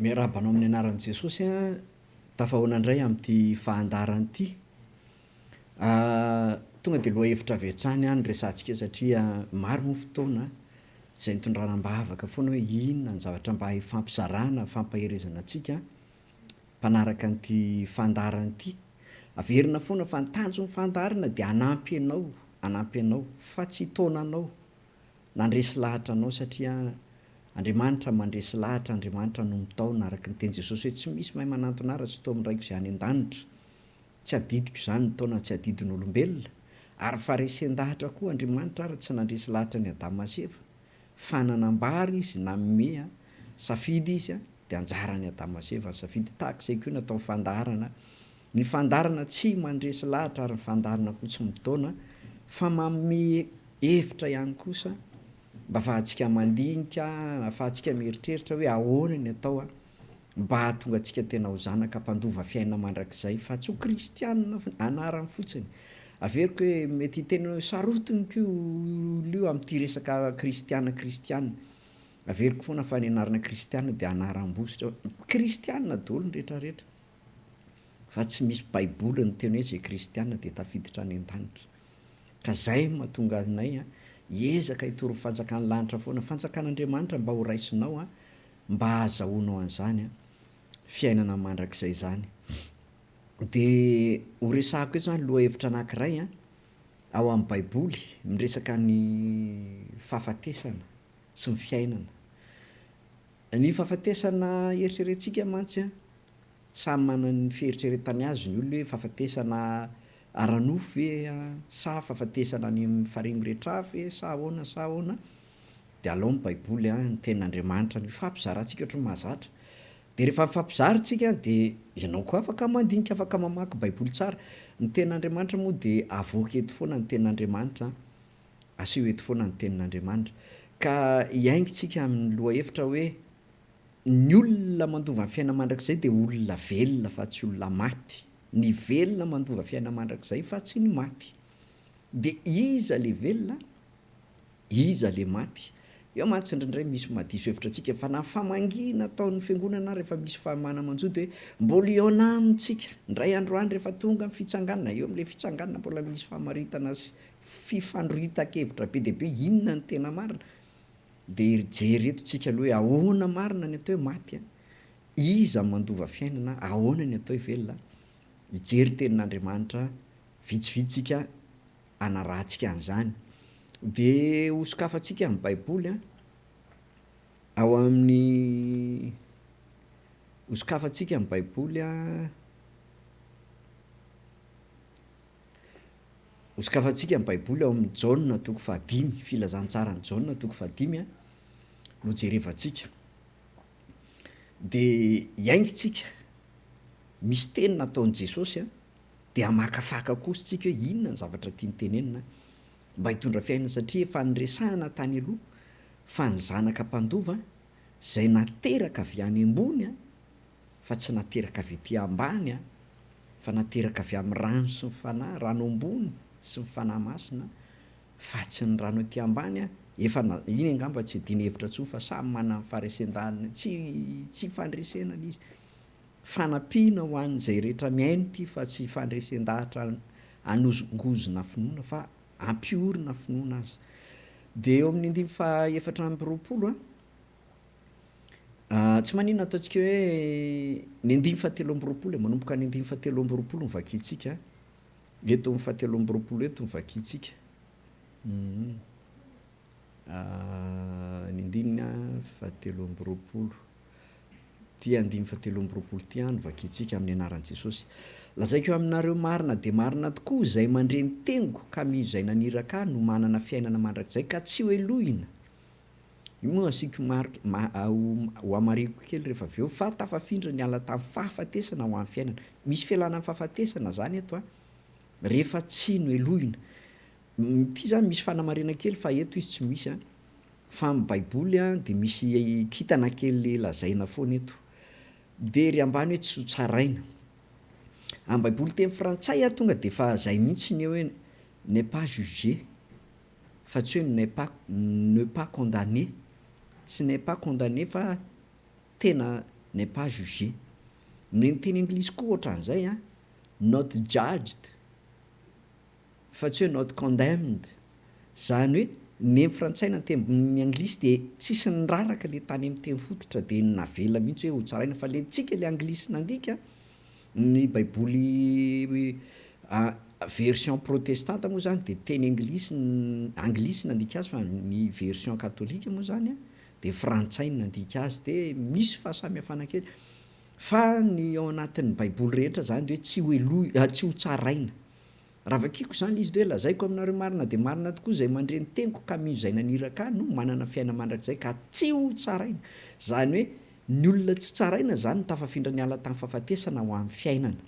Miarahaba anao amin'ny anaran'i Jesosy an, tafahoana indray amin'ity fahandaharana ity. Tonga dia lohahevitra avy hatrany no resahantsika satria maro moa fotoana izay nitondrana am-bavaka foana hoe inona ny zavatra mba hifampizarana, hifampaherezana antsika mpanaraka an'ity fandaharana ity. Averina foana fa ny tanjon'ny fandaharana dia hanampy anao, hanampy anao fa tsy hitaona anao Nandresy lahatra anao satria Andriamanitra mandresy lahatra, Andriamanitra no mitaona, araka ny tenin'i Jesosy hoe tsy misy mahay manantona ahy raha tsy toa amin'ny Raiko izay any an-danitra. Tsy adidiko izany mitaona, tsy adidin'olombelona. Ary faharesen-dahatra koa Andriamanitra ary tsy nandresy lahatra an'i Adama sy Eva, fa nanambara Izy, nanome safidy Izy, dia anjaran'i Adama sy Eva ny safidy. Tahaka izay koa natao ny fandaharana. Ny fandaharana tsy mandresy lahatra ary ny fandaharana koa tsy mitaona, fa manome Hevitra ihany kosa mba afahantsika mandinika, afahantsika mieritreritra hoe ahoana ny atao mba hahatonga antsika tena ho zanaka mpandova fiainana mandrakizay fa tsy ho kristianina anarany fotsiny. Averiko hoe mety hiteny hoe sarotiny koa io olona io amin'ity resaka kristiana kristiana. Averiko foana fa ny anarana kristiana dia anaram-bositra. Kristiana daholo ny rehetrarehetra fa tsy misy baiboly miteny hoe izay kristiana dia tafiditra any an-danitra. Ka zay no mahatonga anay a, hiezaka hitory ny fanjakan'ny lanitra foana, fanjakan'Andriamanitra mba ho raisinao a, mba hahazahoanao an'izany a, fiainana mandrakizay izany. Dia ho resahako eto izany lohahevitra anankiray a, ao amin'ny baiboly, miresaka ny fahafatesana sy ny fiainana. Ny fahafatesana eritreretintsika mantsy a, samy manana ny fieritreretany azy ny olona hoe fahafatesana ara-nofo ve sa fahafatesana any amin'ny farihy miretrà ve sa ahoana sa ahoana, dia alao ny baiboly a, ny tenin'Andriamanitra no ifampizarantsika ohatran'ny mahazatra, dia rehefa mifampizara tsika dia ianao koa afaka mandinika, afaka mamaky baiboly tsara, ny tenin'Andriamanitra moa dia avoaka eto foana ny tenin'Andriamanitra an, aseho eto foana ny tenin'Andriamanitra, ka hiainga tsika amin'ny lohahevitra hoe ny olona mandova ny fiainana mandrakizay dia olona velona fa tsy olona maty. Ny velona mandova fiainana mandrakizay fa tsy ny maty. Dia iza le velona? Iza le maty? Eo mantsy indraindray misy mahadiso hevitra antsika fa na famangiana ataon'ny fiangonana ary rehefa misy fahamana-manjo dia mbola hihaona amintsika indray andro any rehefa tonga ny fitsanganana. Eo amin'ilay fitsanganana mbola misy famaritana sy fifandrohitan-kevitra be dia be inona no tena marina. Dia hijery eto tsika aloha hoe ahoana marina ny atao hoe maty an? Iza no mandova fiainana? Ahoana ny atao hoe velona? Hijery tenin'Andriamanitra vitsivitsy tsika hanarahantsika an'izany. Dia ho sokafantsika ny Baiboly an, ao amin'ny, ho sokafantsika ny Baiboly an, ho sokafantsika ny Baiboly ao amin'ny Jaona toko fahadimy, Filazantsaran'i Jaona toko fahadimy an, no jerevantsika. Dia hiainga tsika, misy teny nataon'i Jesosy an, dia hamakafaka kosa tsika hoe inona ny zavatra tiany tenenina mba hitondra fiainana satria efa niresahana tany aloha fa ny zanaka mpandova izay nateraka avy any ambony an, fa tsy nateraka avy ety ambany an, fa nateraka avy amin'ny rano sy ny fanahy, rano ambony sy ny fanahy masina, Fa tsy ny rano aty ambany an, efa na, iny angamba tsy adino hevitra intsony fa samy manana ny faharesen-daliny, tsy tsy fandresena ilay izy. Fanampiana ho an'izay rehetra mihaino ity fa tsy fandresen-dahatra hanozongozona finoana fa hampiorina finoana aza. Dia eo amin'ny andininy faha 24 an, tsy maninona ataontsika hoe ny andininy faha 23 e, manomboka ny andininy faha 23 no vakintsika. Eto amin'ny fahatelo amby 20 eto no vakintsika. Ny andininy fahatelo amby 20. Ity andininy fahatelo amby 20 ity no vakintsika amin'ny anaran'i Jesosy. Lazaiko aminareo marina dia marina tokoa, izay mandre ny teniko ka mino izay naniraka ahy no manana fiainana mandrakizay ka tsy hohelohina. Io moa asiako marika, ho hamariko kely rehefa avy eo, fa tafafindra niala tamin'ny fahafatesana ho amin'ny fiainana. Misy fialana amin'ny fahafatesana zany eto an, rehefa tsy nohelohina. Ity zany misy fanamarihana kely fa eto izy tsy misy an, fa amin'ny baiboly an dia misy kintana kely lazaina foana eto. Dia ery ambany hoe tsy ho tsaraina. Amin'ny baiboly teny frantsay an tonga dia efa zay mihitsy ny eo hoe n'est pas jugé. fa tsy hoe n'est pas ne pas condamner, tsy n'est pas condamner fa tena. N'est pas jugé. Ny ny teny anglisy koa ohatran'izay an, not judged fa tsy hoe not condemned. Izany hoe ny eny frantsay na ny teny anglisy dia tsisy niraraka le tany amin'ny teny fototra dia navela mihitsy hoe hotsaraina fa le ntsika le anglisy nandika ny baiboly version protestanta moa zany dia teny anglisy anglisy nandika azy fa ny version katolika moa zany an dia frantsay no nandika azy dia misy fahasamihafana kely fa ny ao anatin'ny baiboly rehetra zany dia hoe tsy ho helohy tsy ho tsaraina. Raha vakiko izany ilay izy dia hoe lazaiko aminareo marina dia marina tokoa izay mandre ny teniko ka mino izay naniraka ahy no manana fiainana mandrakizay ka tsy ho tsaraina. Izany hoe ny olona tsy tsaraina izany no tafafindra niala tamin'ny fahafatesana ho amin'ny fiainana.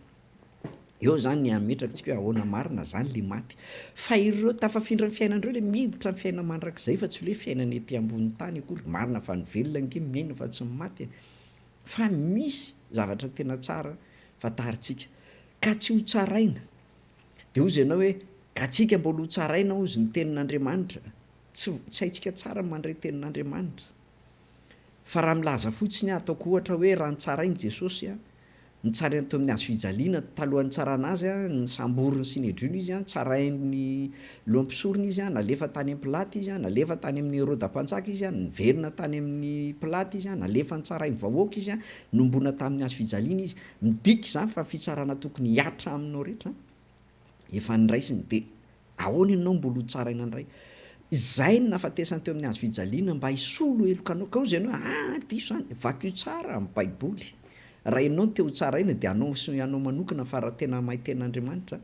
Eo izany ny hametraka tsika hoe ahoana marina izany ilay maty. Fa ireo tafafindra ny fiainana ireo ilay miditra amin'ny fiainana mandrakizay fa tsy hoe fiainana ety ambony tany akory. Marina fa ny velona ange miaina fa tsy ny maty e. Fa misy zavatra tena tsara fantarintsika. Ka tsy ho tsaraina. Dia hozy ianao hoe, ka tsika mbola ho tsaraina hozy ny tenin'Andriamanitra. Tsy tsy haintsika tsara ny mandray tenin'Andriamanitra. Fa raha milaza fotsiny aho, ataoko ohatra hoe raha nitsarain'i Jesosy aho, nitsarainy teo amin'ny hazo fijaliana talohan'ny nitsarana azy, nisamborin'ny Synedriona izy, nitsarain'ny lohampisorona izy, nalefa tany amin'i Pilaty izy, nalefa tany amin'i Heroda mpanjaka izy, niverina tany amin'i Pilaty izy, nalefa nitsarain'ny vahoaka izy, nombona tamin'ny hazo fijaliana izy. Midika izany fa fitsarana tokony hihatra aminao rehetra efa noraisiny dia ahoana ianao mbola ho tsaraina indray? Izay no nahafatesany teo amin'ny hazo fijaliana mba hisolo heloka anao. Ka hoy ianao hoe ah diso izany, vakio tsara ny baiboly. Raha ianao no te ho tsaraina dia anao sy anao manokana fa raha tena mahay tenin'Andriamanitra,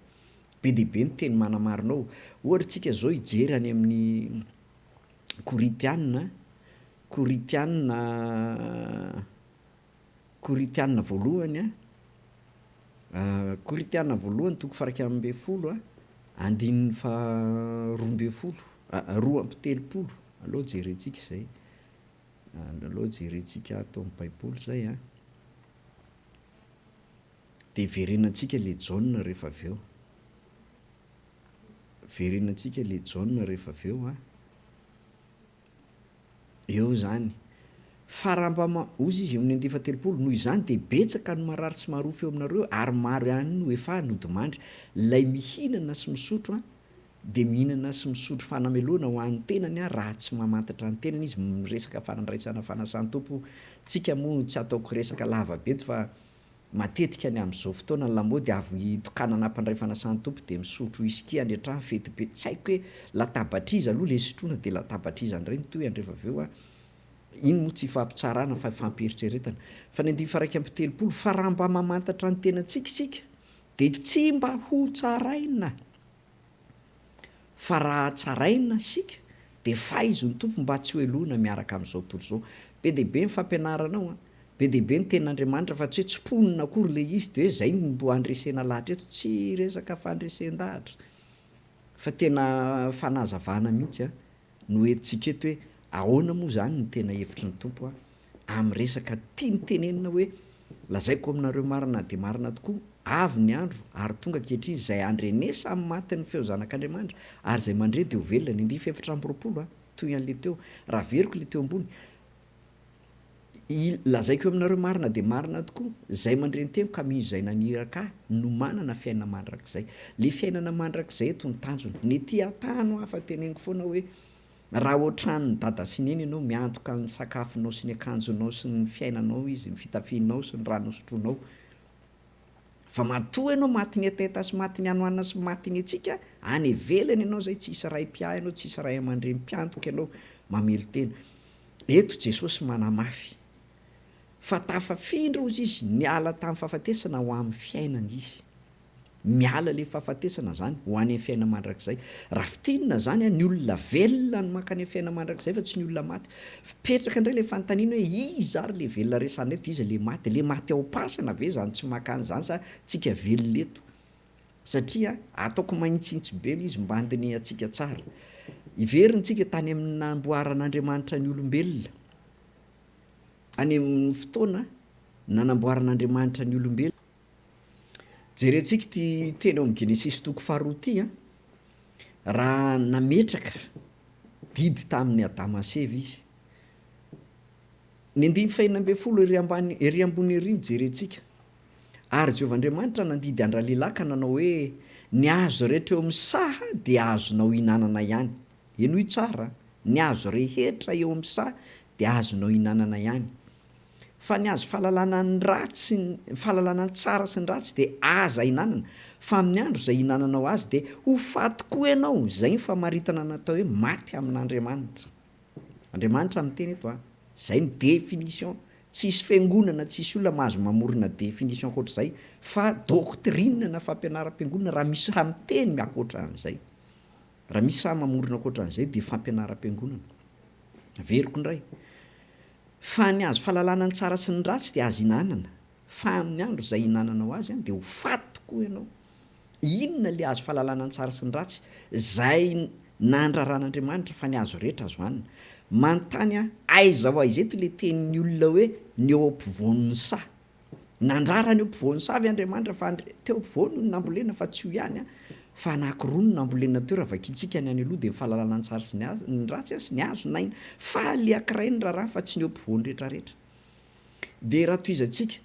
be dia be ny teny manamarina ao. Ohatra tsika izao hijery any amin'ny Korintiana, Korintiana. Korintiana voalohany a, Korintiana voalohany toko faha-iraika ambinifolo a, andininy faha-roa ambinifolo, 32, aleo jerentsika izay, aleo jerentsika ato amin'ny baiboly izay an, dia hiverenantsika ilay Jaona rehefa avy eo, hiverenantsika ilay Jaona rehefa avy eo an. Eo izany. Fa raha mba ma, hozy izy eo amin'ny andiany fahatelopolo, noho izany dia betsaka ny marary sy marofy eo aminareo ary maro ihany no efa nodimandry. Ilay mihinana sy misotro an, dia mihinana sy misotro fanamelohana ho an'ny tenany an, raha tsy mamantatra ny tenany izy, miresaka fanandraisana fanasan'ny Tompo, tsika moa tsy ataoko resaka lava be eto fa Matetika ny amin'izao fotoana ny lamaody avy hitokanana mpandray fanasan'ny Tompo dia misotro whisky any an-trano fety be tsy haiko hoe latabatr'iza aloha le sotroina dia latabatr'iza indray ny tohiny rehefa avy eo an! Iny moa tsy ifampitsarana fa ifampiheritreretana. Fa ny andininy faha 31 fa raha mba mamantatra ny tenantsika isika dia tsy mba ho tsaraina. Fa raha tsaraina isika dia faizo ny Tompo mba tsy ho helohina miaraka amin'izao tontolo izao. Be dia be ny fampianarana ao an! Be dia be ny tenin'Andriamanitra fa tsy hoe tsiponina akory ilay izy dia hoe izay no mbo handresena lahatra eto. Tsy resaka fandresen-dahatra fa tena fanazavana mihitsy an! no entintsika eto hoe ahoana moa izany ny tena hevitry ny Tompo an! amin'ny resaka tiany tenenina hoe, Lazaiko aminareo marina dia marina tokoa, avy ny andro, ary tonga ankehitriny, izay handrenesan'ny maty ny feo Zanak'Andriamanitra, ary izay mandre dia ho velona. Ny andininy faha-24, toy an'ilay teo. Raha averiko ilay teo ambony, I, Lazaiko aminareo marina dia marina tokoa, izay mandre ny teniko ka mino izay naniraka Ahy no manana fiainana mandrakizay. Ilay fiainana mandrakizay eto no tanjona. Ny ety an-tany hoa fa teneniko foana hoe, Raha ohatran'ny dada sy neny ianao, miantoka ny sakafonao sy ny akanjonao sy ny fiainanao izy, ny fitafianao sy ny rano sotroinao. Fa matoa ianao matin'ny hetaheta sy matin'ny hanoanana sy matin'ny hatsiaka, any ivelany ianao izay tsisy ray mpiahy anao, tsisy ray aman-dreny mpiantoka ianao, mamelon-tena. Eto Jesosy manamafy fa tafafindra hozy izy, niala tamin'ny fahafatesana ho amin'ny fiainana izy. Miala le fahafatesana zany ho any am fiaina mandrakizay. Raha fintinina zany an, ny olona velona no mankany am fiaina mandrakizay fa tsy ny olona maty. Mipetraka indray le fanontaniana hoe iza ary le velona resahina eto, iza le maty? Le maty ao am-pasana ve zany tsy makany zany sa tsika velona eto? Satria ataoko mahintsintsy be le izy mba handinihantsika tsara. Hiverina tsika tany amin'ny namboaran'Andriamanitra ny olombelona. Any amin'ny fotoana nanamboaran'Andriamanitra ny olombelona. Jerentsika ity teny ao amin'ny Genesisy toko faharoa ity an, raha nametraka didy tamin'i Adama sy Eva izy. Ny andininy fahenina ambin'ny folo ery ambany ery ambony ery no jerentsika. Ary Jehovah Andriamanitra nandidy an-dralehilahy ka nanao hoe, Ny hazo rehetra eo amin'ny saha dia azonao ihinanana ihany. Henoy tsara, ny hazo rehetra eo amin'ny saha dia azonao ihinanana ihany. Fa ny hazo fahalalana ny ratsy sy ny fahalalana ny tsara sy ny ratsy dia aza ihinanana, fa amin'ny andro izay ihinananao azy dia ho faty koa ianao, izay ny famaritana natao hoe maty amin'Andriamanitra. Andriamanitra miteny eto an! Izay ny définition, tsisy fiangonana, tsisy olona mahazo mamorona définition ankoatr'izay fa doctrine na fampianaram-piangonana raha misy sahy miteny ankoatra an'izay. Raha misy sahy mamorona ankoatran'izay dia fampianaram-piangonana. Averiko indray. Fa ny hazo fahalalana ny tsara sy ny ratsy dia azo ihinanana, fa amin'ny andro izay ihinananao azy dia ho faty tokoa ianao. Inona ilay hazo fahalalana ny tsara sy ny ratsy izay nandraran'Andriamanitra fa ny hazo rehetra azo hanina? Manontany aho, aiza ho aiza eto ilay tenin'ny olona hoe ny eo ampovoan'ny saha? Nandrara ny eo ampovoan'ny saha ve Andriamanitra fa teo ampovoany no nambolena fa tsy io ihany an! Fa anankiroa no nambolena teo raha vakintsika ny any aloha dia ny fahalalana ny tsara sy ny ny ratsy sy ny hazo naina fa le ankiray no raràna fa tsy ny eo ampovoany rehetra rehetra. Dia raha tohizantsika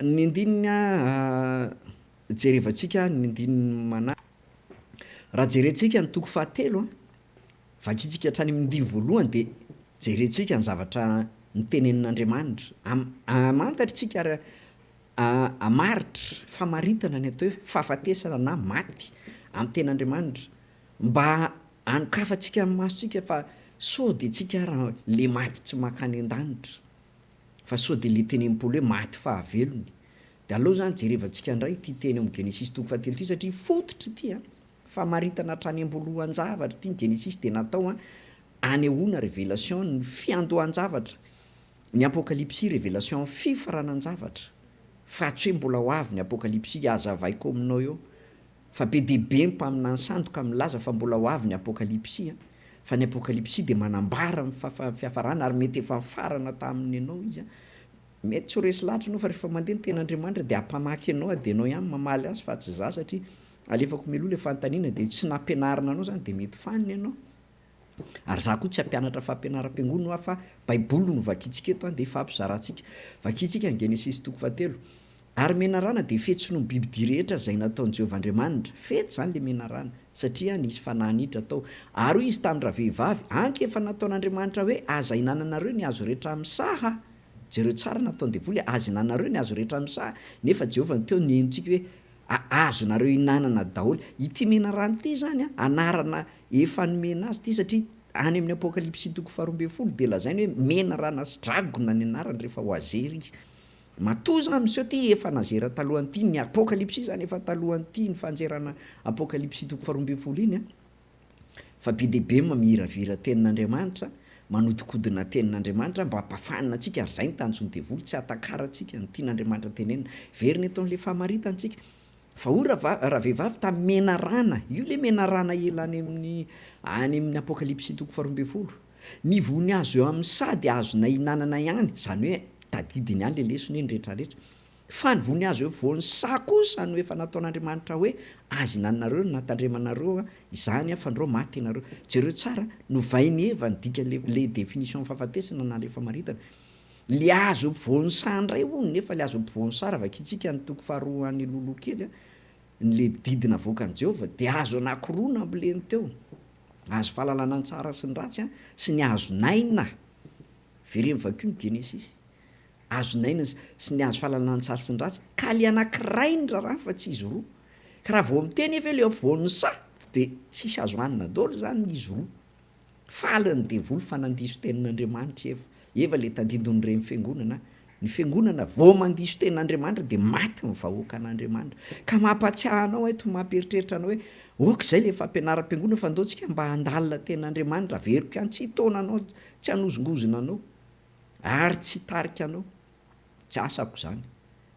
ny andininy jerevantsika ny andininy manaraka. Raha jerentsika ny toko fahatelo an, vakintsika hatrany amin'ny andininy voalohany dia jerentsika ny zavatra notenenin'Andriamanitra. Am- Hamantatritsika ary hamaritra, famaritana ny atao hoe fahafatesana na maty amin'ny tenin'Andriamanitra mba hanokafantsika ny masontsika fa sao dia tsika ary le maty tsy mankany an-danitra fa sao dia le tenenin'i Paoly hoe maty fahavelony. Dia aleo izany jerevantsika indray ity teny ao amin'ny Genesisy toko fahatelo ity satria fototra ity an! Famaritana hatrany am-boalohan-javatra ity, ny Genesisy dia natao hanehoana, révélation, ny fiandohan-javatra, ny Apokalypsy, révélation, fifaranan-javatra, fa tsy hoe mbola ho avy ny Apokalypsy, hazavaiko aminao eo fa be dia be ny mpaminany sandoka milaza fa mbola ho avy ny Apokalypsy an! Fa ny Apokalypsy dia manambara ny fiafarana ary mety efa nifarana tamin'ny anao izy an! Mety tsy ho resy lahatra ianao fa rehefa mandeha ny tenin'Andriamanitra dia hampamaky anao dia ianao ihany mamaly azy fa tsy za satria alefako mialoha ilay fanontaniana dia tsy nampianarina anao zany dia mety fanina ianao. Ary za koa tsy hampianatra fampianaram-piangonana hoa fa baiboly no vakintsika eto an dia ifampizarantsika. Vakintsika ny Genesisy toko fahatelo. Ary menarana dia fetsy noho ny bibidia rehetra izay nataon'i Jehovah Andriamanitra. Fetsy izany ilay menarana, satria nisy fanahy niditra tao. Ary hoy izy tamin-dravehivavy, Anka efa nataon'Andriamanitra hoe, Aza ihinananareo ny hazo rehetra amin'ny saha. Jereo tsara ny nataon'ny devoly, Aza ihinanareo ny hazo rehetra amin'ny saha. Nefa Jehovah niteny ny henontsika hoe, Azonareo ihinanana daholo. Ity menarana ity izany, anarana efa nomena azy ity, satria any amin'ny Apokalypsy toko faharoa ambin'ny folo dia lazainy hoe menarana sy dragona ny anarany rehefa ho azera izy. Matoa izany miseho ity efa nazera talohan'ity, ny Apokalypsy izany efa talohan'ity ny fanjerana Apokalypsy toko faharoa ambin'ny folo iny an! Fa be dia be mamiravira tenin'Andriamanitra, manodikodina tenin'Andriamanitra mba hampafanina antsika ary izay ny tanjon'ny devoly, tsy hahatakarantsika ny tian'Andriamanitra tenenina. Verina eto amin'ilay famaritana isika. Fa hoy ravehivavy tamin'ny menarana, io ilay menarana ela any amin'ny any amin'ny Apokalypsy toko faharoa ambin'ny folo. Ny voany azo eo amin'ny saha dia azonay ihinanana ihany, izany hoe tadidiny ihany ilay lesona hoe ny rehetrarehetra. Fa ny voany azo eo afovoan'ny saha kosa no efa nataon'Andriamanitra hoe aza ihinananareo na tandremanareo izany fandrao maty ianareo. Jereo tsara, novain'i Eva ny dikan'ilay ilay définition fahafatesana na ilay famaritana. Le hazo eo ampovoan'ny saha indray hono, nefa le hazo eo ampovoan'ny saha raha vakintsika ny toko faharoa any alohaloha kely an, ny le didy navoakan'i Jehovah dia hazo anankiroa namboleny teo, hazo fahalalana ny tsara sy ny ratsy an, sy ny hazon'aina, vereno vakio ny Genesisy, hazon'aina sy ny hazo fahalalana ny tsara sy ny ratsy, ka le anankiray ny raràny fa tsy izy roa, ka raha vao miteny efa hoe le eo ampovoan'ny saha dia tsisy azo hanina daholo izany izy roa. Faly ny devoly fa nandiso tenin'Andriamanitra Eva. Eva ilay tandindon'ireny fiangonana. Ny fiangonana vao mandiso tenin'Andriamanitra dia maty ny vahoakan'Andriamanitra. Ka mampatsiahy anao eto, mampieritreritra anao hoe ok izay ilay fampianaram-piangonana fa ndao tsika mba handalina tenin'Andriamanitra, averiko ihany, tsy hitaona anao, tsy hanozongozona anao ary tsy hitarika anao. Tsy asako izany.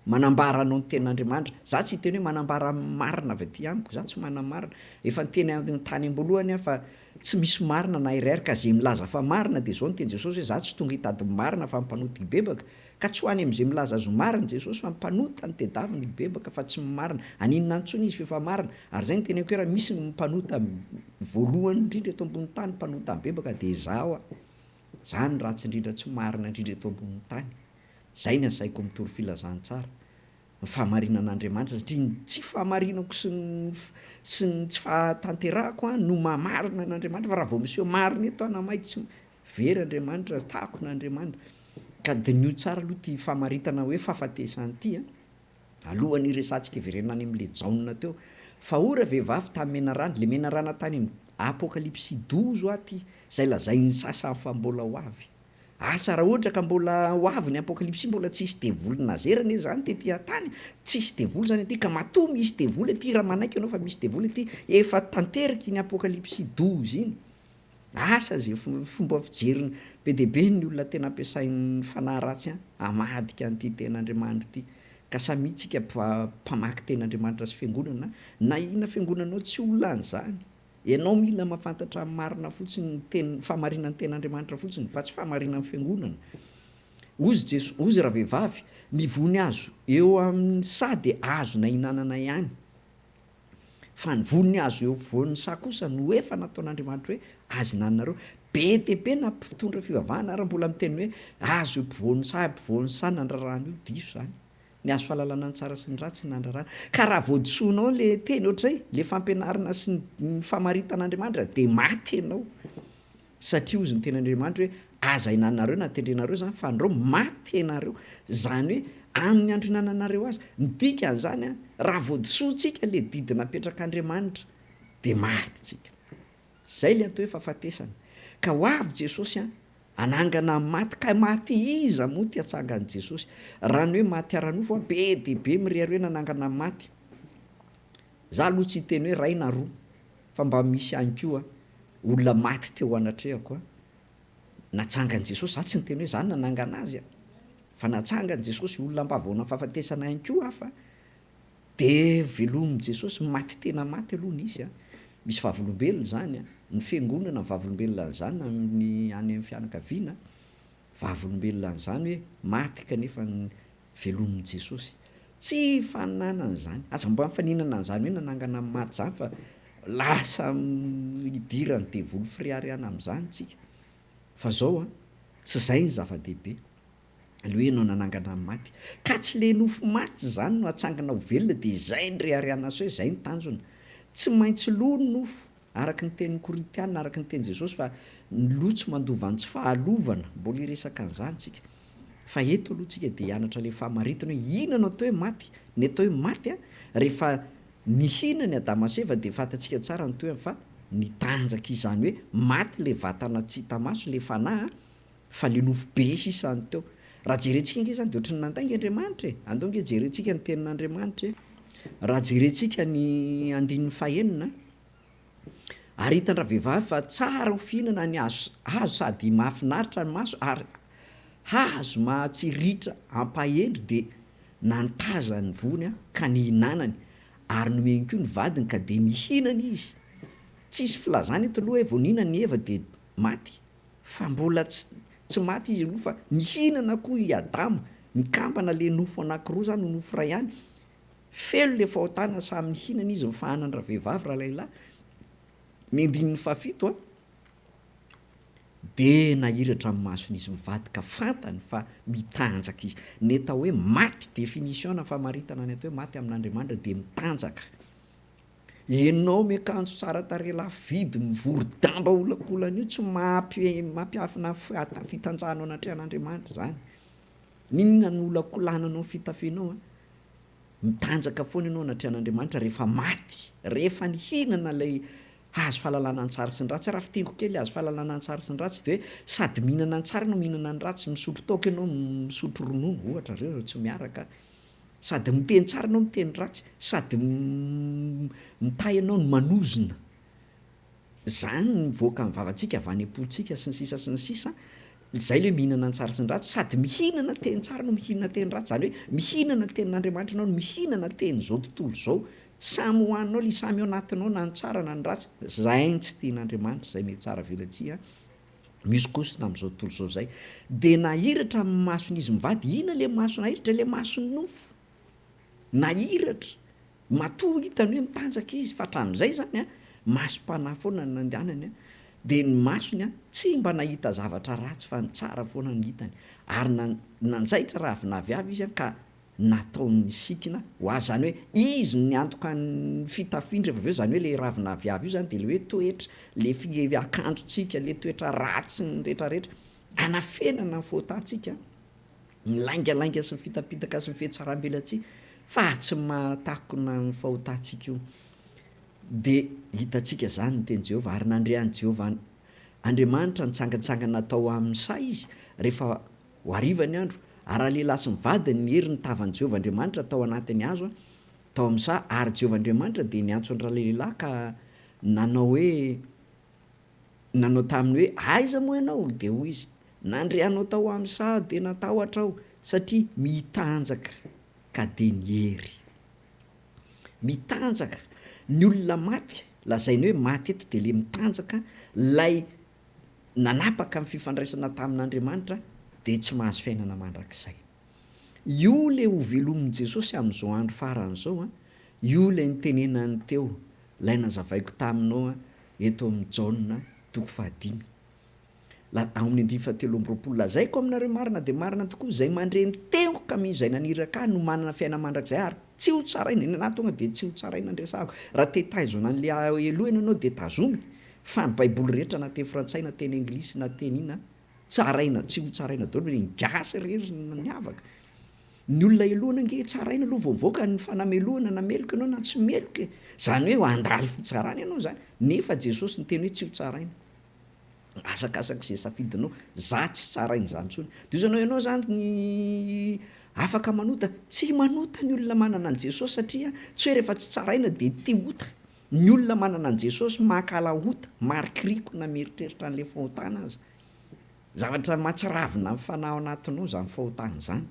Manambara anao ny tenin'Andriamanitra. Za tsy hiteny hoe manambara marina avy aty amiko, za tsy manamarina. Efa niteny any tany am-boalohany aho fa tsy misy marina na iray ary ka ze milaza fa marina dia zao no teny Jesosy hoe za tsy tonga hitady ny marina fa ny mpanota hibebaka. Ka tsy ho any amin'izay milaza azy ho marina Jesosy fa ny mpanota no tedaviny hibebaka fa tsy ny marina. Haninona intsony izy f'efa marina. Ary zay no teneniko hoe raha misy ny mpanota voalohany indrindra eto ambony tany mpanota mibebaka dia izaho aho. Za ny ratsy indrindra tsy marina indrindra eto ambonin'ny tany. Zay ny asaiko mitory filazantsara. Ny fahamarinan'Andriamanitra satria ny tsy fahamarinako sy ny sy ny tsy fahatanterahako an no maha marina an'Andriamanitra fa raha vao miseho marina eto aho na may tsy very Andriamanitra, takona Andriamanitra. Ka diniho tsara aloha ity famaritana hoe fahafatesana ity an. Alohan'ny hiresahantsika hiverenana any amin'ilay Jaona teo. Fa hoy ravehivavy tamin'ny menarana, ilay menarana tany amin'ny Apokalypsy 12 hoa ity, izay lazain'ny sasany fa mbola ho avy. Asa raha ohatra ka mbola ho avy ny Apokalypsy, mbola tsy hisy devoly nazera anie izany tety an-tany, tsy hisy devoly izany aty, ka matoa misy devoly aty, raha manaiky ianao fa misy devoly aty, efa tanteraka iny Apokalypsy 12 iny. Asa ze fomba fijeriny be dia be ny olona tena ampiasain'ny fanahy ratsy an, hamadika an'ity tenin'Andriamanitra ity. Ka samia tsika mpamaky tenin'Andriamanitra sy fiangonana na inona fiangonanao tsy olona an'izany. Ianao mila mahafantatra ny marina fotsiny ny teny fahamarinan'ny tenin'Andriamanitra fotsiny fa tsy fahamarinan'ny fiangonana. Hozy Jeso hozy ravehivavy, ny vony hazo eo amin'ny saha dia azona hinanana ihany. Fa ny voan'ny hazo eo afovoan'ny saha kosa no efa nataon'Andriamanitra hoe aza hinananareo. Be dia be na mpitondra fivavahana ary mbola miteny hoe hazo eo ampovoan'ny saha, ampovoan'ny saha nandrarana io, diso izany. Ny hazo fahalalana ny tsara sy ny ratsy no nandrarana. Ka raha vao disoinao ilay teny ohatr'izay, ilay fampianarana sy ny famaritan'Andriamanitra dia maty ianao. Satria hozy ny tenin'Andriamanitra hoe, Aza hinanareo na tendrenareo izany fa andrao maty ianareo. Izany hoe amin'ny andro hinananareo azy. Ny dikan'izany an, raha vao disointsika ilay didy napetrak'Andriamanitra dia maty tsika. Izay ilay atao hoe fahafatesana. Ka ho avy Jesosy an, hanangana ny maty. Ka maty iza moa ty hatsangan'i Jesosy? Raha ny hoe maty ara-nofo an, be dia be mirehareha hoe nanangana ny maty. Za aloha tsy hiteny hoe ray na roa fa mba misy ihany koa olona maty teo anatrehako a, natsangan'i Jesosy, za tsy niteny hoe za nanangana azy a, fa natsangan'i Jesosy, olona mba vao nafahafatesana ihany koa aho fa de velomin'i Jesosy, maty tena maty aloha nisy a, misy vavolombelona izany a, ny fiangonana vavolombelona an'izany na ny any amin'ny fianakaviana vavolombelona an'izany hoe maty kanefa velomin'i Jesosy. Tsy ifaninanana izany. Aza mba mifaninana an'izany hoe nanangana ny maty izany fa lasa idiran'ny devoly fireharehana amin'izany tsika. Fa zao an, tsy izay ny zava-dehibe. Le hoe ianao nanangana ny maty. Ka tsy le nofo maty izany no atsangana ho velona dia izay ny reharehana sy hoe izay ny tanjona. Tsy maintsy lo ny nofo, araka ny tenin'ny Korintiana, araka ny tenin'i Jesosy fa ny lo tsy mandova ny tsy fahalovana. Mbola hiresaka an'izany tsika. Fa eto aloha tsika dia hianatra ilay fahamaritana hoe inona no atao hoe maty? Ny atao hoe maty an, rehefa nihinana i Adama sy Eva dia fantatsika tsara ny tohiny fa nitanjaka izany hoe maty ilay vatana tsy hita maso, ilay fanahy an, fa ilay nofo be sisa no teo. Raha jerentsika ange izany dia ohatran'ny nandainga Andriamanitra e! Andao ange jerentsika ny tenin'Andriamanitra e! Raha jerentsika ny andininy fahenina, Ary hitan-dravehivavy fa tsara ho fihinana ny hazo hazo sady mahafinaritra ny maso ary hazo mahatsiriritra hampahendry dia nantazany ny voany ka nihinanany ary nomeny koa ny vadiny ka dia nihinana izy. Tsisy filazana eto aloha hoe vao nihinana i Eva dia maty fa mbola tsy tsy maty izy aloha fa nihinana koa i Adama, nikambana le nofo anakiroa zany ho nofo iray ihany Feno le fahotana samy nihinana izy mifahanan ravehivavy ralehilahy ny andininy fahafito a de nahiratra ny mason'izy mivady ka fantany fa mitanjaka izy ny atao hoe maty definition na famaritana ny atao hoe maty amin'Andriamanitra de mitanjaka enao miakanjo tsara tarehy lafo vidy mivory damba olakolana io tsy mampy mampiafina fitanjahanao anatrehan'Andriamanitra zany N'inona no olakolananao ny fitafianao an, mitanjaka foana ianao anatrehan'Andriamanitra rehefa maty, rehefa nihinana ilay hazo fahalalana ny tsara sy ny ratsy, raha fintiniko kely hazo fahalalana ny tsara sy ny ratsy dia hoe sady mihinana ny tsara ianao mihinana ny ratsy, misotro toaka ianao misotro ronono ohatra ireo zao tsy miaraka, sady miteny tsara ianao miteny ratsy, sady mitahy ianao no manozona. Zany no mivoaka amin'ny vavantsika avy any am-pontsika sy ny sisa sy ny sisa, izay le mihinana ny tsara sy ny ratsy, sady mihinana teny tsara no mihinana teny ratsy, zany hoe mihinana ny tenin'Andriamanitra ianao no mihinana tenin'izao tontolo izao, samy hohaninao le samy ao anatinao na ny tsara na ny ratsy, zay no tsy tian'Andriamanitra, zay mihatsara velatsihy an, mihosokosona amin'izao tontolo izao zay, de nahiratra ny mason'izy mivady, inona le maso nahiratra, le mason'ny nofo, nahiratra. Matoa hitany hoe mitanjaka izy fa hatramin'izay izany an, masom-panahy foana no nandehanany an. Dia ny masony tsy mba nahita zavatra ratsy fa ny tsara foana no hitany. Ary nanjaitra ravin'aviavy izy ka nataony nisikina ho azy. Izany hoe izy no niantoka ny fitafiany rehefa avy eo, izany hoe ilay ravin'aviavy io izany dia ilay hoe toetra, ilay akanjontsika, ilay toetra ratsy ny rehetrarehetra. Anafenana ny fahotantsika, ny laingalainga sy ny fitapitaka sy ny fihatsarambelatsihy, fa tsy mahatakona ny fahotantsika io. Dia hitantsika izany ny tenin'i Jehovah, ary nandre an'i Jehovah Andriamanitra nitsangantsangana tao amin'ny saha izy, rehefa ho hariva ny andro, ary ralehilahy sy ny vadiny niery ny tavan'i Jehovah Andriamanitra tao anatin'ny hazo tao amin'ny saha, ary Jehovah Andriamanitra dia niantso an-dralehilahy ka nanao hoe, nanao taminy hoe, Aiza moa ianao? Dia hoy izy, Nandre anao tao amin'ny saha aho, dia natahotra aho, satria mitanjaka ka dia niery. Mitanjaka. Ny olona maty, lazainy hoe maty eto dia ilay mitanjaka, ilay nanapaka ny fifandraisana tamin'Andriamanitra dia tsy mahazo fiainana mandrakizay. Io ilay hovelomin'i Jesosy amin'izao andro farany izao an, io ilay nitenenany teo, ilay nazavaiko taminao an, eto amin'ny Jaona toko fahadimy. La, ao amin'ny andininy fahatelo amby 20, Lazaiko aminareo marina dia marina tokoa, izay mandre ny teniko ka mino izay naniraka ahy no manana fiainana mandrakizay ary tsy ho tsaraina, ny anahy tonga dia tsy ho tsaraina ny resahako. Raha te hitazona an'ilay helohina ianao dia tazomy, fa ny baiboly rehetra na teny frantsay na teny anglisy na teny inona, tsaraina, tsy ho tsaraina daholo, ny gasy irery no miavaka. Ny olona helohina ange tsaraina aloha vao mivoaka ny fanamelohana na meloka ianao na tsy meloka e! Izany hoe handalo fitsarana ianao izany, nefa Jesosy niteny hoe tsy ho tsaraina. Asakasaka izay safidinao, za tsy tsaraina izany intsony. Dia hoy ianao, ianao izany afaka manota? Tsy manota ny olona manana an'i Jesosy satria tsy hoe rehefa tsy tsaraina dia tia ota. Ny olona manana an'i Jesosy mankahala ota, marikiriko na mieritreritra an'ilay fahotana aza. Zavatra mahatsiravina amin'ny fanahy ao anatinao izany fahotana izany.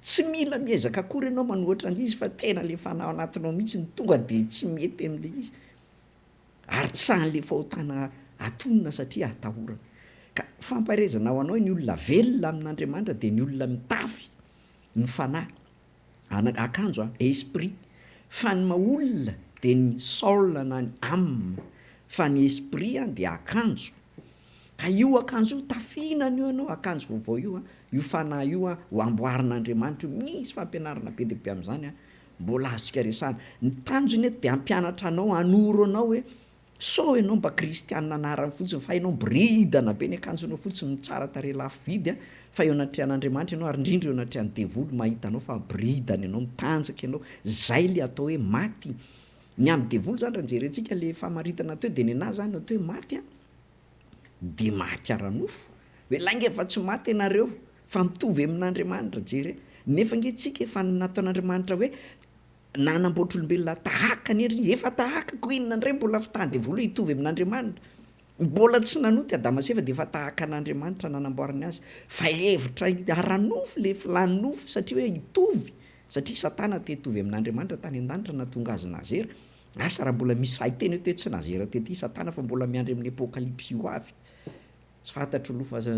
Tsy mila miezaka akory ianao manohatra an'ilay izy fa tena ilay fanahy ao anatinao mihitsy no tonga dia tsy mety amin'ilay izy. Ary tsy sahin'ilay fahotana atonina satria atahorana. Ka fampaherezana ho anao ny olona velona amin'Andriamanitra dia ny olona mitafy ny fanahy, akanjo an, esprit. Fa ny maha olona dia ny soul na ny âme, fa ny esprit an dia akanjo. Ka io akanjo io tafiana an'io ianao, akanjo vaovao io an, io fanahy io an, ho amboarin'Andriamanitra io, misy fampianarana be dia be amin'izany an, mbola azontsika resahana. Ny tanjona eto dia hampianatra anao, hanoro anao hoe sao ianao mba kristianina anarany fotsiny fa ianao miboridana be ny akanjonao fotsiny mitsara tarehy lafo vidy an, fa eo anatrehan'Andriamanitra ianao ary indrindra eo anatrehan'ny devoly mahita anao fa miboridana ianao, mitanjaka ianao, zay le atao hoe maty. Ny amin'ny devoly zany raha jerentsika le famaritana teo dia nenaha zany atao hoe maty an, dia maty ara-nofo, hoe lainga fa tsy maty ianareo fa mitovy amin'Andriamanitra, jere, nefa ange tsika efa nataon'Andriamanitra hoe nanamboatra olombelona tahaka ny endriny izy, efa tahaka koa inona indray mbola fitahan'ny devoly hoe hitovy amin'Andriamanitra, mbola tsy nanota i Adama sy Eva dia efa tahaka an'Andriamanitra nanamboarany azy, fa hevitra ara-nofo le filan'ny nofo satria hoe hitovy, satria Satana te hitovy amin'Andriamanitra tany an-danitra nahatonga azy nazera, asa raha mbola misy sahy hiteny eto hoe tsy nazera tety Satana fa mbola miandry amin'ny apokalypsy ho avy. Tsy fantatro aloha fa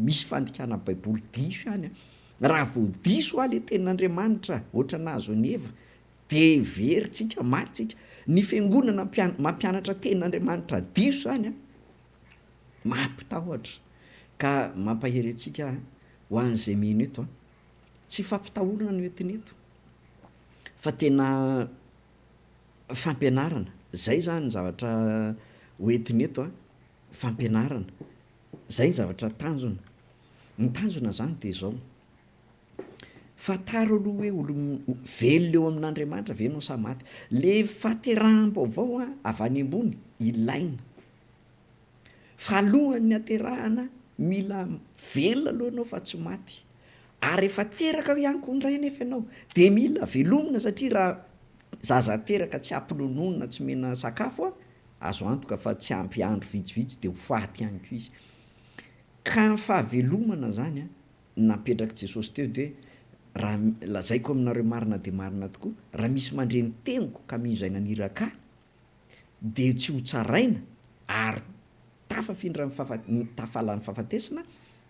misy fandikana baiboly diso ihany an! Raha vao diso hoa le tenin'Andriamanitra ohatra nahazo an'i Eva de very tsika, maty tsika. Ny fiangonana mampianatra tenin'Andriamanitra diso zany an, mampitahotra ka mampahery antsika ho an'izay mino eto an! Tsy fampitahorana no entina eto fa tena fampianarana, zay zany ny zavatra ho entina eto an! Fampianarana. Izay ny zavatra tanjona. Ny tanjona izany dia izao, fantaro aloha hoe olon velona eo amin'Andriamanitra ve ianao sa maty. Le fahateraham-baovao avy any ambony ilaina. Fa alohan'ny haterahana mila velona aloha ianao fa tsy maty. Ary rehefa teraka ihany koa indray anefa ianao dia mila velomina satria raha zaza teraka tsy ampy ronono na tsy omena sakafo Azo antoka fa tsy ampy andro vitsivitsy dia ho faty ihany koa izy. Ka ny fahavelomana izany an, napetrak'i Jesosy teo dia hoe, raha, lazaiko aminareo marina dia marina tokoa, raha misy mandre ny teniko ka mino izay naniraka Ahy, dia tsy ho tsaraina ary tafafindra ny fahafa, tafala ny fahafatesana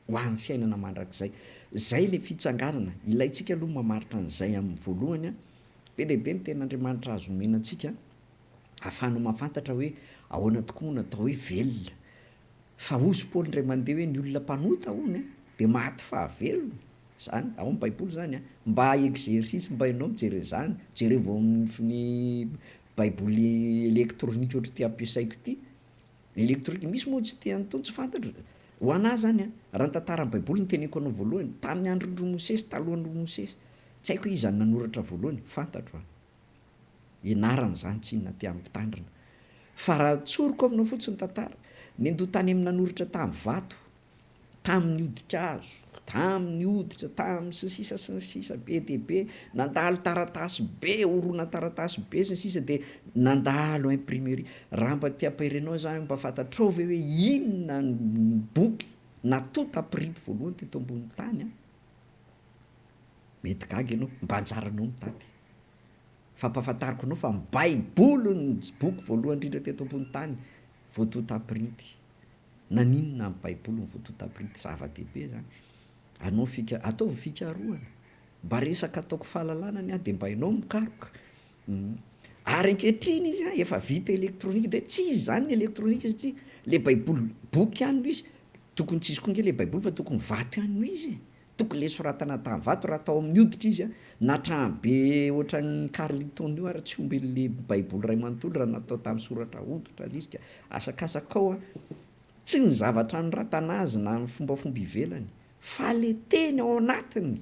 ho amin'ny fiainana mandrakizay. Izay ilay fitsanganana. Ilaintsika aloha ny mamaritra an'izay amin'ny voalohany an. Be dia be ny tenin'Andriamanitra azo omena antsika. ahafahanao mahafantatra hoe ahoana tokoa moa no atao hoe velona. Fa hozy Paoly indray mandeha hoe ny olona mpanota hono an, dia maty fahavelony. Zany, ao amin'ny baiboly zany an. Mba exercice mba ianao mijery an'izany, jerevo ao amin'ny baiboly électronique ohatr'ity ampiasaiko ity. Électronique, misy moa tsy tia an'itony, tsy fantatro. Ho anà zany an, raha ny tantaran'ny baiboly no teneniko anao voalohany, tamin'ny andron-dry Mosesy, talohan'i Mosesy, tsy haiko hoe iza no nanoratra voalohany, fantatro an. Ianarana izany tsinona aty amin'ny mpitandrina. Fa raha tsoriko aminao fotsiny ny tantara, nendoa tany amin'ny nanoratra tamin'ny vato, tamin'ny hodi-kazo, tamin'ny hoditra, tamin'ny sy ny sisa sy ny sisa be dia be, nandalo taratasy be, horonan-taratasy be sy ny sisa dia nandalo imprimerie. Raha mba te hampahery anao izany, mba fantatrao ve hoe inona ny boky natonta printy voalohany teto ambonin'ny tany an? Mety gaga ianao, mba anjaranao mitady. Fampahafantariko anao fa ny Baiboly no boky voalohany indrindra teto ambony tany voatonta printy. Naninona ny Baiboly no voatonta printy? Zava-dehibe izany. Anao fika, ataovy fikarohana. Mba resaka ataoko fahalalana ny ahy dia mba ianao mikaroka. Ary ankehitriny izy an, efa vita elektronika dia tsy izy izany ny elektronika satria le Baiboly boky ihany no izy, tokony tsy izy koa ange le Baiboly fa tokony vato ihany no izy e. Tokony le soratana tany vato raha atao amin'ny hoditra izy a, na trano be ohatran'ny Carlton io ary tsy omby le baiboly iray manontolo raha natao tamin'ny soratra hoditra le izy ka asakasaka ao a, tsy ny zavatra anoratana azy na ny fombafomba ivelany fa le teny ao anatiny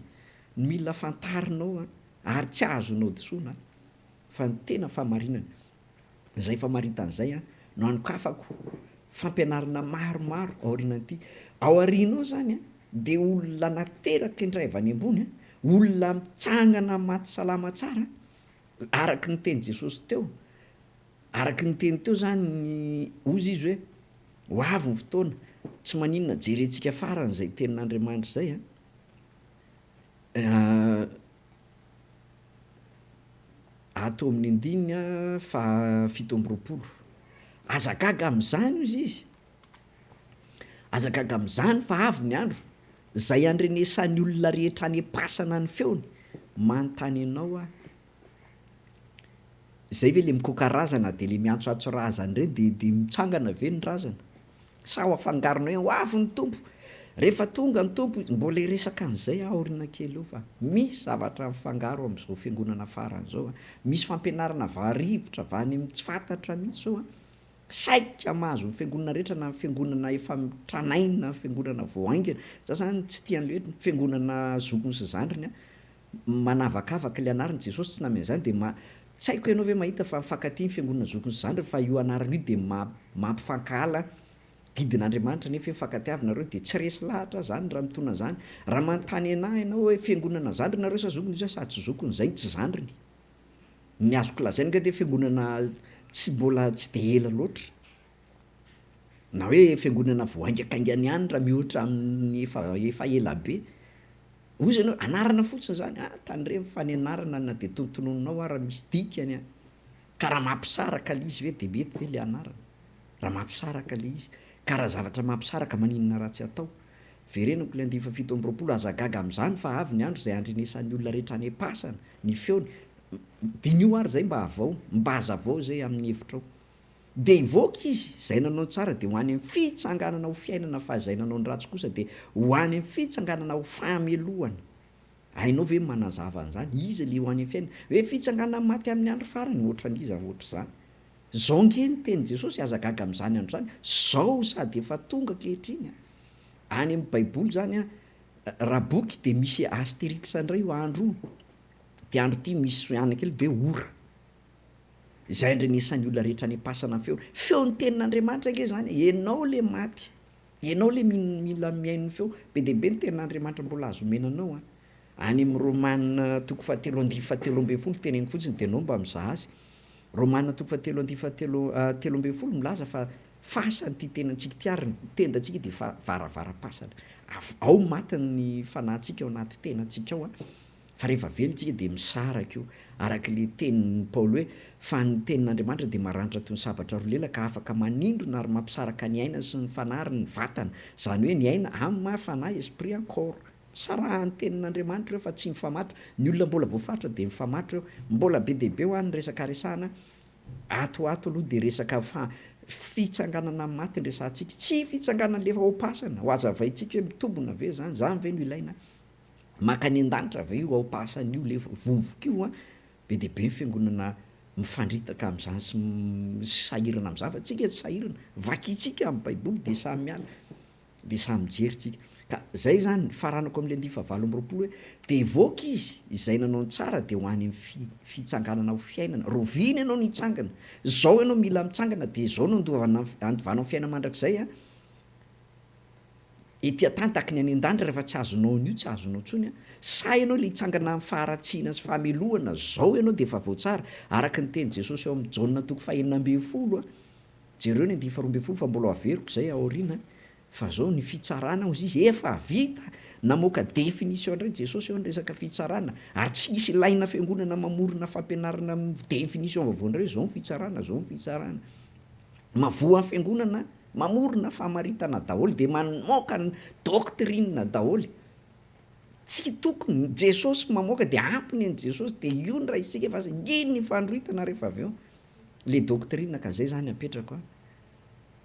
no mila fantarinao a, ary tsy azonao disoana fa ny tena fahamarinana. Izay famaritana izay no anokafako fampianarana maromaro aorianan'ity. Ao aoriana ao izany dia olona nateraka indray avy any ambony, olona mitsangana maty salama tsara, araka ny tenin'i Jesosy teo, araka ny teny teo izany hozy izy hoe ho avy ny fotoana, tsy maninona jerentsika farany izay tenin'Andriamanitra izay an. Ato amin'ny andininy faha 27. Aza gaga amin'izany hozy izy, aza gaga amin'izany fa avy ny andro, izay handrenesan'ny olona rehetra any am-pasana ny feony, manontany anao aho, izay ve le mikoka razana de le miantsoantso razana ireny de de mitsangana ve ny razana? Sa ho afangaronay ho avy ny Tompo? Rehefa tonga ny Tompo, mbola hiresaka an'izay aho aoriana kely eo fa misy zavatra mifangaro amin'izao fiangonana farany izao an! Misy fampianarana varivotra avy any amin'ny tsy fantatra mihitsy izao an! Saika mahazo ny fiangonana rehetra na ny fiangonana efa tranainy na ny fiangonana vao haingana. Za zany tsy tia an'ilay hoe fiangonana zokiny sy zandriny an! Manavakavaka ilay anarana, Jesosy tsy namehy an'izany dia ma, tsy haiko ianao ve mahita fa mifankatia ny fiangonana zokiny sy zandriny fa io anarana io dia mampifankahala didin'Andriamanitra nefa hoe mifankatiava nareo dia tsy resy lahatra aho zany raha mitona an'izany, raha manontany anah ianao hoe fiangonana zandriny nareo sa zokiny izy hoe sady tsy zokiny izay no tsy zandriny, ny azoko lazaina ange dia fiangonana tsy mbola tsy dia ela loatra na hoe fiangonana vao haingakaingana ihany raha mihoatra amin'ny efa efa ela be. Hoy ianao, anarana fotsiny izany, ah tandremo fa ny anarana na dia tontononinao ara misy dikany an! Ka raha mampisaraka ilay izy ve dia mety ve ilay anarana? Raha mampisaraka ilay izy, ka raha zavatra mampisaraka maninona raha tsy atao? Verenako ilay andiany faha 27, aza gaga amin'izany fa avy ny andro izay handrenesan'ny olona rehetra any am-pasana ny feony, diniho ary izay mba havao, mba hazavao izay amin'ny hevitrao. Dia hivoaka izy, izay nanao ny tsara dia ho any amin'ny fitsanganana ho fiainana fa izay nanao ny ratsy kosa dia ho any amin'ny fitsanganana ho fahamelohana. Hainao ve ny manazava an'izany? Iza ilay ho any amin'ny fiainana? Hoe fitsanganana maty amin'ny andro farany, ohatran'iza ohatr'izany? Izao ange ny tenin'i Jesosy, aza gaga amin'izany andro izany, izao sady efa tonga ankehitriny an! Any amin'ny baiboly izany an, raha boky dia misy asterix indray io andro io, ity andro ity misy anona kely dia ora. Izay andrenesan'ny olona rehetra any am-pasana ny feony. Feon'ny tenin'Andriamanitra ange izany e! Ianao ilay maty, ianao ilay mila mihaino ny feo. Be dia be ny tenin'Andriamanitra mbola azo omena anao an! Any amin'ny Romana toko fahatelo andininy fahatelo ambin'ny folo, teneniko fotsiny dia ianao mba mizaha azy. Romana toko fahatelo andininy fahatelo 13 milaza fa fasana ity tenantsika ity ary ny tendantsika dia efa varavaram-pasana. Ao maty ny fanahintsika ao anaty tenantsika ao an! Fa rehefa velona isika dia misaraka io, araka ilay tenin'i Paoly hoe, Fa ny tenin'Andriamanitra dia maranitra toy ny sabatra roa lela ka afaka manindrona ary mampisaraka ny aina sy ny fanahy ary ny vatana, izany hoe ny aina, âme, fanahy, esprit, an, corps. Sarahan'ny tenin'Andriamanitra ireo fa tsy mifamatotra. Ny olona mbola voafaritra dia mifamatotra eo. Mbola be dia be hoa ny resaka resahana ato ho ato aloha dia resaka fa Fitsanganana amin'ny maty ny resahantsika, tsy fitsanganana alefa ao am-pasana, ho hazavaintsika hoe mitombina ve izany, izany ve no ilaina, mankany an-danitra ve io ao am-pasana io le vovoka io an, be dia be ny fiangonana mifandritaka amin'izany sy sahirana amin'izany fa tsika tsy sahirana, vakintsika amin'ny baiboly dia samy miala. Dia samy mijery tsika. Ka zay zany, faranako amin'ilay andiany fahavalo amby 20 hoe, dia hivoaka izy, izay nanao ny tsara dia ho any amin'ny fitsanganana ho fiainana. Rahoviana ianao no hitsangana? Zao ianao mila mitsangana dia zao no andovana andovanao fiainana mandrakizay an! Ety an-tany tahaky ny any an-danitra rehefa tsy azonao an'io tsy azonao intsony an! Sa ianao ilay hitsangana amin'ny faharatsiana sy fahamelohana, zao ianao dia efa voatsara, araka ny tenin'i Jesosy ao amin'ny Jaona toko fahenina 16 an! Jereo ny andiany faharoa 12 fa mbola ho averiko izay aoriana fa zao ny fitsarana hozy izy efa vita namoaka définition indray Jesosy eo ny resaka fitsarana ary tsy misy ilaina fiangonana mamorona fampianarana définition vaovao indray hoe zao ny fitsarana zao ny fitsarana mavoa ny fiangonana mamorona famaritana daholo dia mamoaka ny doctrine daholo tsy tokony Jesosy mamoaka dia ampy ny an'i Jesosy dia io ny raisintsika fa iny ny fandroritana rehefa avy eo Le doctrine ka zay zany apetrako a!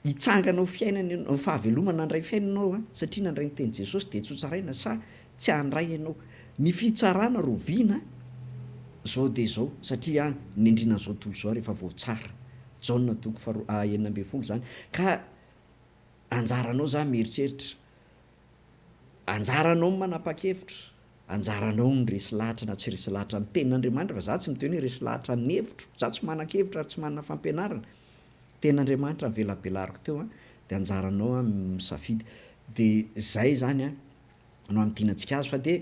Hitsangana ho fiainana ianao, fahavelomana handray fiainana ianao a, satria nandray ny teny Jesosy dia tsy ho tsaraina sa tsy handray ianao? Ny fitsarana roviana zao dia zao satria nendrina an'izao tontolo izao rehefa voatsara. Jaona toko faharoa 16 zany ka anjaranao zany mieritreritra, anjaranao ny manapa-kevitra. Anjaranao ny resy lahatra na tsy resy lahatra amin'ny tenin'Andriamanitra fa za tsy miteny hoe resy lahatra amin'ny hevitro, za tsy manan-kevitra ary tsy manana fampianarana, tenin'Andriamanitra no velabelariko teo an, de anjaranao an misafidy, de zay zany an no hamintinantsika azy fa de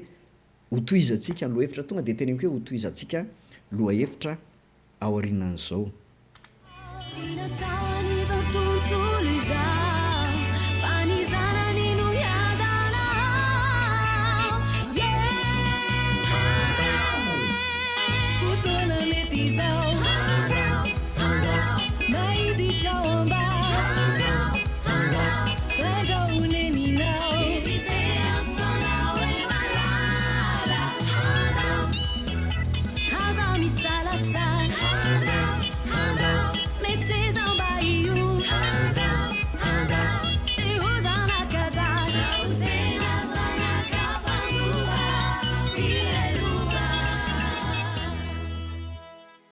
hotohizantsika ny lohahevitra, tonga de teneniko hoe hotohizantsika lohahevitra aorianan'izao.